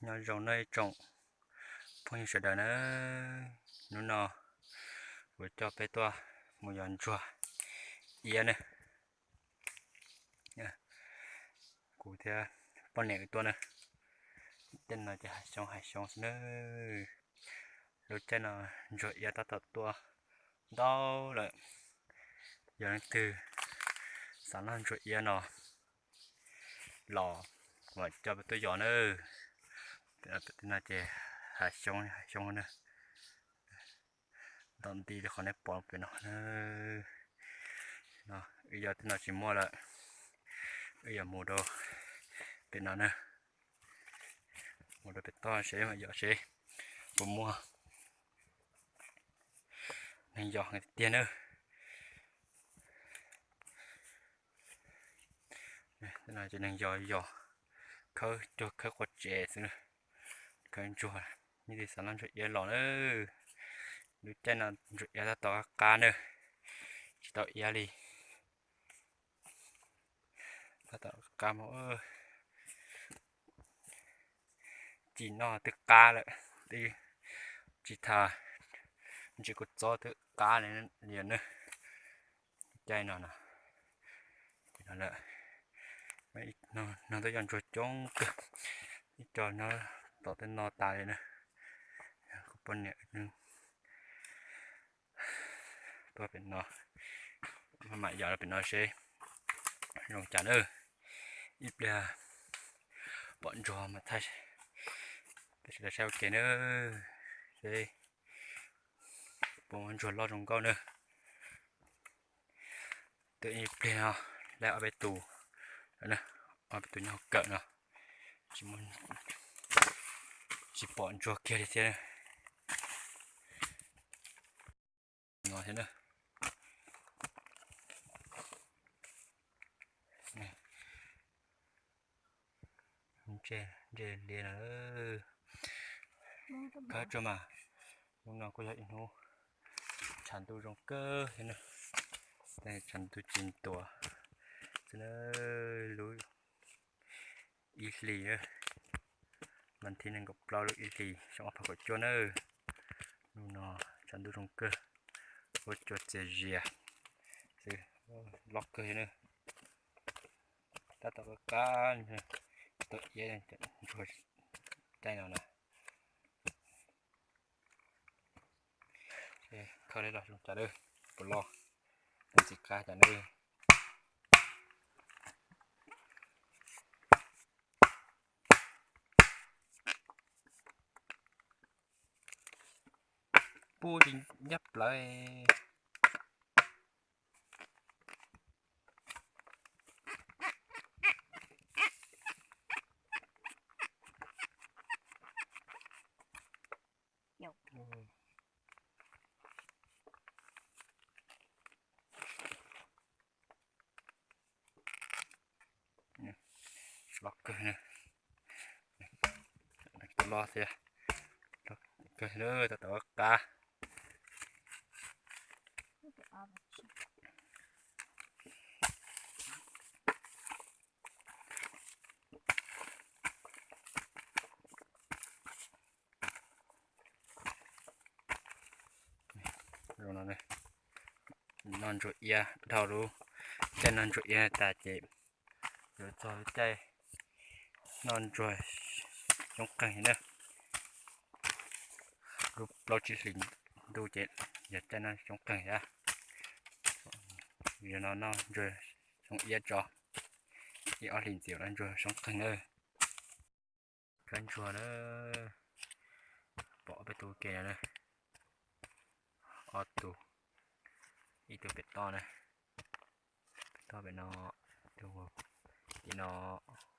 Nyob zoo nawb ib tsoom phooj ywg sawv daws na, hnub no kuv coj peb tuaj mus yos ntsuag iab na. Kuv thiab poj niam wb tuaj na, tej no ces hav xyoob hav xyoob xwb na. Lub caij no ntsuag iab tab tom tuaj ntau lawm. Yog leej twg xav noj ntsuag iab no los kuv mam coj peb tuaj yos na. Tej no ces hav xyoob hav xyoob na. Ntom nti li qhov nej pom pem no na. Wb yos tej no tsis muaj lawm, wb yuav mus rau pem no na, mus rau pem toj seb mas yos seb puas muaj neeg yos tiag tiag na. Tej no ces neeg yos yos, khawb cuag khawb qua tsev xwb na. Khawb ntsuag, nej leej twg xav noj ntsuag iab los na. Lub caij no ntsuag iab tab tom qab qab na, tsis tau iab li. Tab tom qab, ci noj twb qab lawm, twb tsis tas ntsis kua txob twb qab li na. Caij no no lawm, no twb yog ntsuag coob kawg, ib co nyob tom tej no tas li na. Kuv poj niam tuaj pem no, maj mam yos rau pem no seb zoo cas na. Ib pliag pom ntsuag mas thaij peb sawv daws saib ua ke na, seb puas muaj ntsuag loj zoo nkauj na. Twb ib pliag no, lawv ob peb tus, ob peb tus nyob hauv kawm no, tsis pom ntsuag kiag li thiab. No thiab na. Ntses liab no, khawb tsuag mas. Hnub no kuj yog ib hnub tshav ntuj zoo kawg thiab na. Tshav ntuj tsis ntuas xwb na. Lub ib hlis, vas thib nees nkaum plaub lub ib hlis xyoo ob phav kaum cuaj na. Hnub no tshav ntuj zoo kawg, huab cua txias zias xwb, loj kawg thiab na. Tab tom qab qab, tau iab ntsuag caij no na. Khawb los zoo cas lawm, puas loj, ntxim qab cas lawm. Pub tsis ncaj plawv. Loj kawg, loj thiab, loj kawg, tab tom qab. Noj ntsuag iab dhau lub caij noj ntsuag iab tas ces yuav txog lub caij noj ntsuag xyoob qeeg na. Lub plaub tsib hlis ntuj ces yog caij noj xyoob qeeg thiab. Yog no noj ntsuag xyoob iab tso, ib ob hlis ntxiv noj ntsuag xyoob qeeg na. Khawb ntsuag na, pom peb tus ke no na, ob tug, ib tug pem toj na, pem toj pem no, tim no,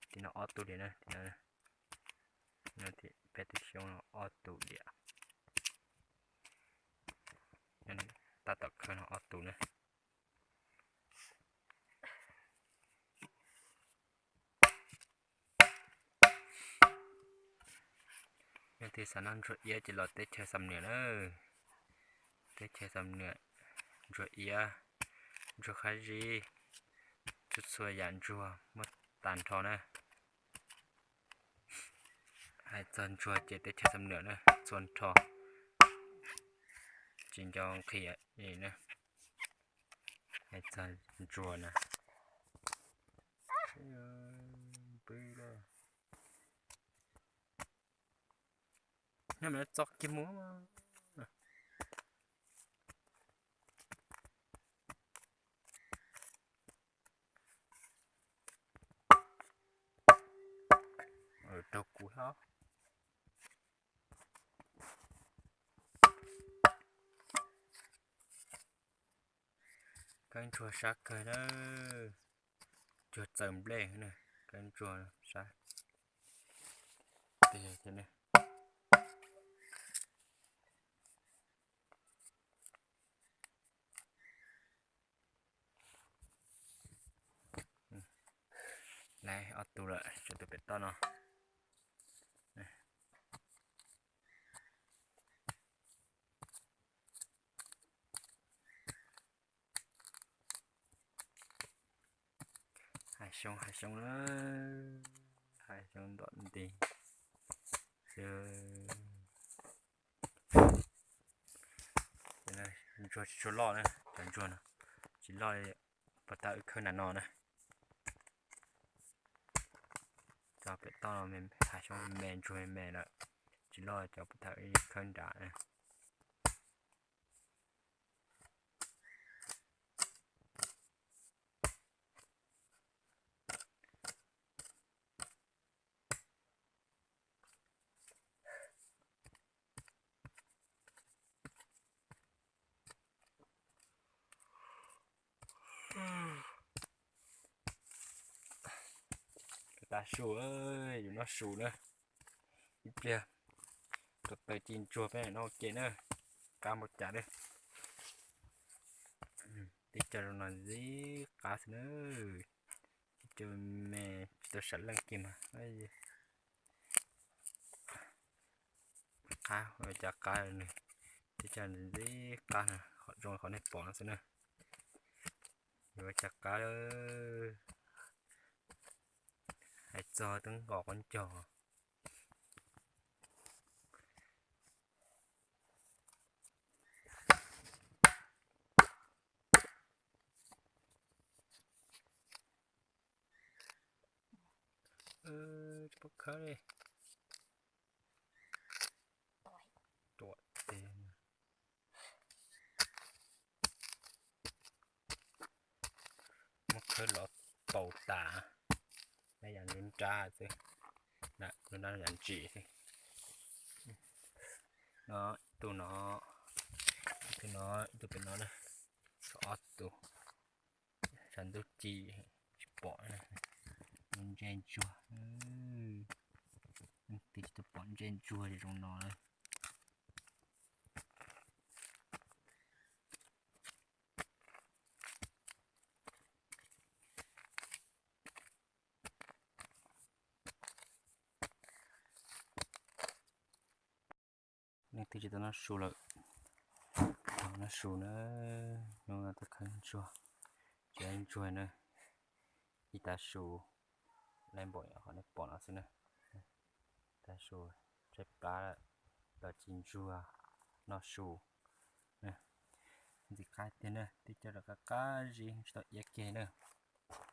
tim no ob tug li na, tim no, peb tus xyoob no ob tug diam, tab tom khawb no ob tug na. Yog tias xav noj ntsuag iab ces los teb chaws Xam Nuam na, teb chaws Xam Nuam, ntsuag iab, ntsuag qab zib, txhua txhua yam ntsuag muaj tag nrho na. Hais Txog ntsuag ces teb chaws Xam Nuam na txhua nrho tsis nco nqhis li na. Hais txog ntsuag na, pw na, no mas txo kiag mus. Raug kuv hlo. Kawb ntsuag sab kawg na, ntsuag txaws nplej na, kawb ntsuag sab. Lawm ob tug lawm, tshuav tus pem toj no. Hav xyoob, hav xyoob na, hav xyoob ntov nti xwb. Ntsuag tsis tshua loj na, cov ntsuag no tsis loj li. Puag ta wb khawb nram no na, cov pem toj no hav xyoob me ntsuag me lawm, tsis loj cov puag ta wb khawb nrad na. Tav su, yus noj su na, ib pliag rau taws ci ntsuag peb noj ua ke na, qab npaum cas li. Teb chaws no ntxim qab xwb na, teb chaws me tsis tau sam leej kiag mas qab ua cas qab nws, teb chaws ntxim qab na, zoo qhov nej pom no xwb na. Yuav ua cas qab, hais txog twb nqos quav ncaug. Tsis paub khawb li. Tuam tes. Muab khawb los paus tas, na yam nrub nrab xwb, na nrub nrab yam ntsim xwb. No tus no, tus no, tus pem no na, ob tug, tshav ntuj ci tsis pom, ntsej ntsuag, leej twg tsis tau pom ntsej ntsuag zoo no na. Leej twg tsis tau noj su lawm, noj su na, hnub no tuaj khawb ntsuag, tsis ntsuag na, ib tav su, laib npaum qhov nej pom no xwb na, tav su tshaib plab lawm, los ci ntsuag, noj su. Ntxim qab tiag na, teb chaws rov qab qab zib tsis tau iab kiag na.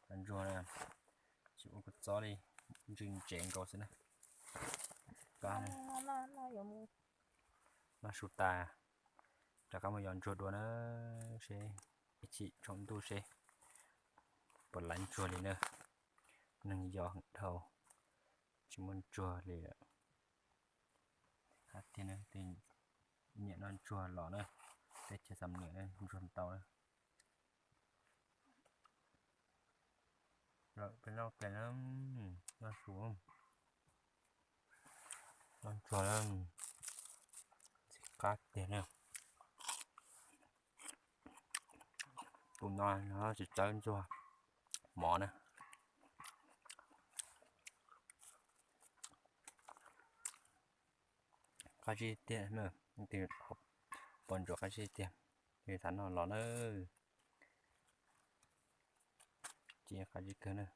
Cov ntsuag na, tsis ua kua txob li, ntswg ntsev nkaus xwb na. Qab, noj su tas, rov qab mus yos ntsuag dua na, seb ib chim tsaus ntuj seb puas laib ntsuag li na. Neeg yos heev dhau, tsis muaj ntsuag li lawm. Qab tiag na, nyiam noj ntsuag los na, teb chaws Xam Nuam na ntsuag ntau na. Lawm peb noj kiag na, noj su, noj ntsuag na, ntxim qab tiag na. Tus no tsis txawb ntsuag mov na. Qab zib tiag na, leej twg pom ntsuag qab zib tiag, leej twg xav noj los na. Ci qab zib kawg na.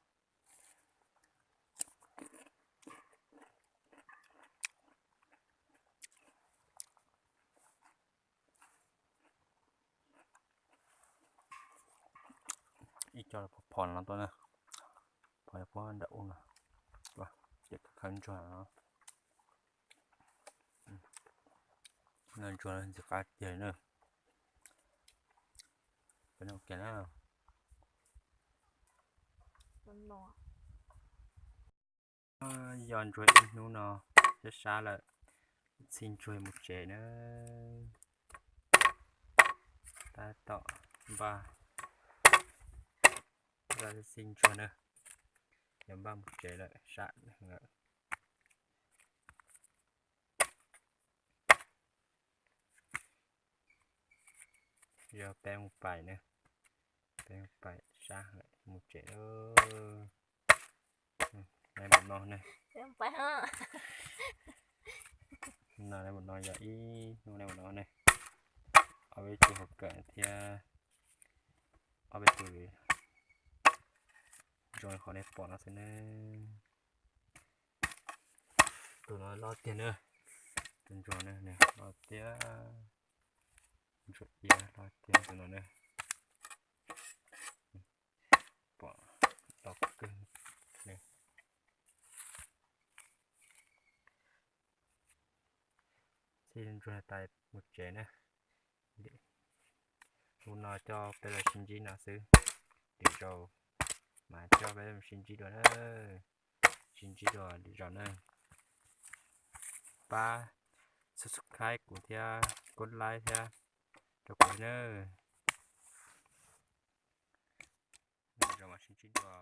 Coj phom no tuaj na, phom puag nram ub no, ces khawb ntsuag no. Ntsuag ntxim qab tiag na. Yog ntsuag ib hnub no sab sab lawm, txhij ntsuag mus tsev na. Tab tom npaj, txhij ntsuag na, yog npaj mus tsev lawm, sab lawm. Yog peb mus pais na, peb mus pais sab lawm mus tsev lawm. Npam no ne, no npam no yog ib hnub npam no ne, ob peb tug hauv kawm thiab ob peb tug zoo li qhov nej pom no xwb ne. Tus no loj tiag na, tus ntsuag no loj tiag, ntsuag iab loj tiag tus no na. Pom loj kawg. Txhij ntsuag tas mus tsev na. Hnub no coj peb los sib ntsib no xwb, lwm zaus mas coj peb sib ntsib dua na. Sib ntsib dua lwm zaus na. Pab subscribe kuv thiab, kov like thiab rau kuv na. Lwm zaus mam sib ntsib dua.